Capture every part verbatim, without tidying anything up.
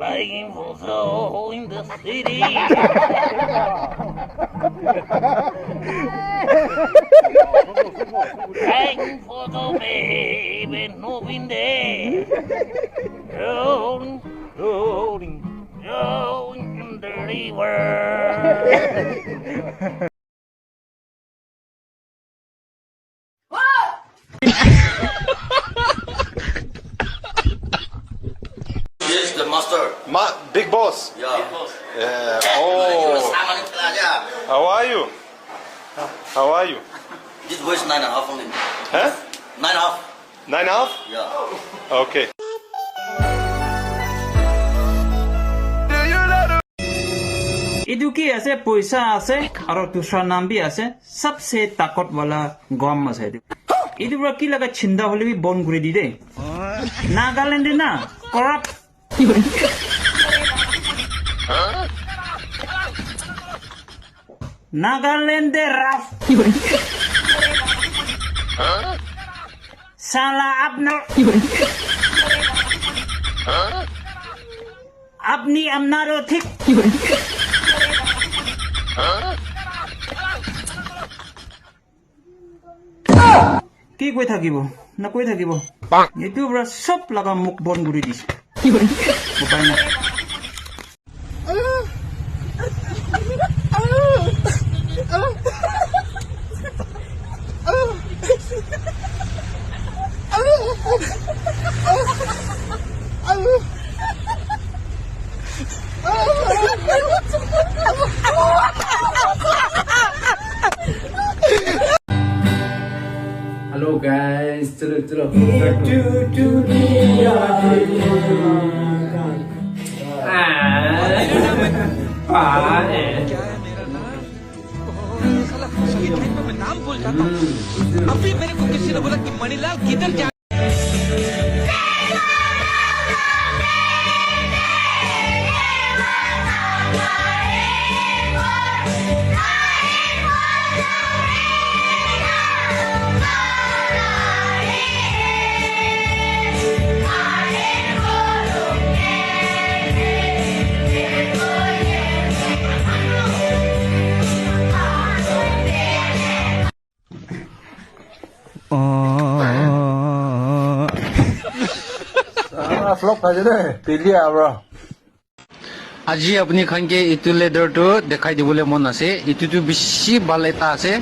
Begging for the hole in the city. Begging for the baby, no in there. Rolling, rolling, rolling in the river. Yes, the master. Ma, big boss. Yeah. Yeah. Oh. How are you? How are you? This boy is nine and a half only. Huh? Nine and a half. Nine and a half? Yeah. Okay. Etu ki ase? Poisa ase, aro dusra naam bhi ase. Sabse takot wala gom ase etu. Etu para ki laga chinda hole bhi bon kuri di de. Nagaland de na, corrupt. Nagaland de rough. Sala apna. Apni amnaro thik. Ki koi thakibo? Na koi thakibo? Etu para sob laga muk bon kuri dise. Upai nai. Hello guys, chalo chalo. साला उसकी टाइम पे मैं नाम भूल जाता हूँ। अभी मेरे को किसी ने बोला कि मणिलाल किधर जा Aji apni khan ke etu leather tu dekhai dibole mon ase. Etu tu bishi bhal ekta ase.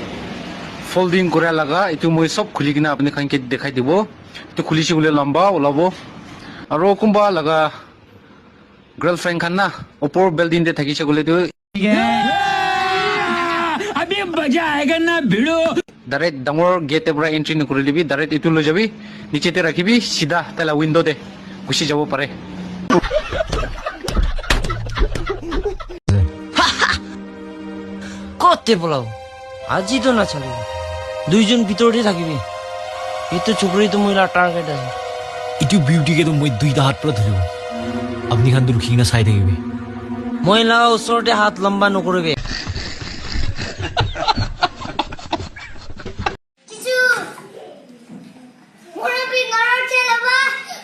Folding kura laga. Etu moi sob khuli kena apni khan ke dekhai dibo. Etu khuli se koile lamba ulabo. Aro kunba laga girlfriend khan na upor building te thakise koile tu. Abhi maza aayega na bhidu. Direct dangor gate te para entry nokori lebi, direct etu loi jabi, niche te rakhibi, sida taila window te gusi jabo pare. Kote bolabo? Aji to na chalibo. Duijon bitor te thakibi. Etu chukri to moi la target ase. Etu beauty ke to moi duita hat para dhuribo. Apni khan to rukhi kena sai thakibi. Moi la usor te hat lamba nokoribi. Chichu. Mura bing aro chelaba,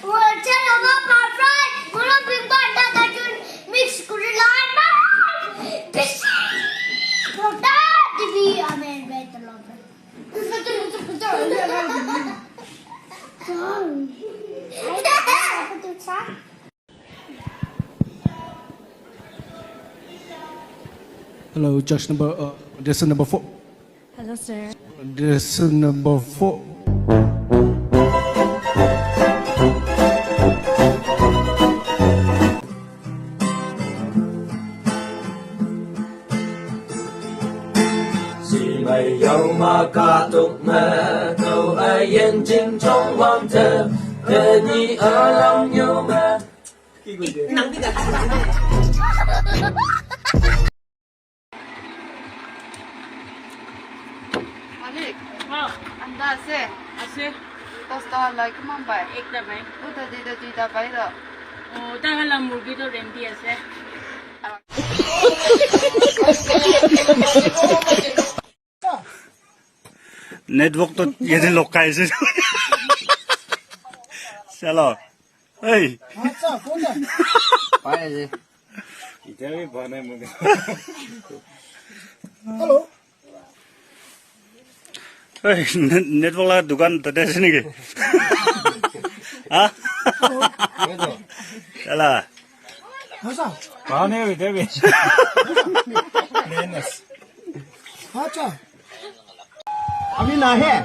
mura chelaba paprai, mura bing bata dajun mix kuri lai ma. Bishi. Kota dibi amen beto lobe. Sorry. Hello, judge number, uh, contestant number four. Hello, sir. Contestant number four. Malik, anda ase? Ase. Dosta wala kiman pai? Ekta pai. Uta duita, duita pai toh. Oh, tai khan la murgi toh rendi ase. Network toh yate lokai ase. Chalo. Hey. Hello. Hey, net- network la dukan tate ase niki? Ha? Chala. Hasa. Pane bhi, debi. Acha. Abhi nahi hai.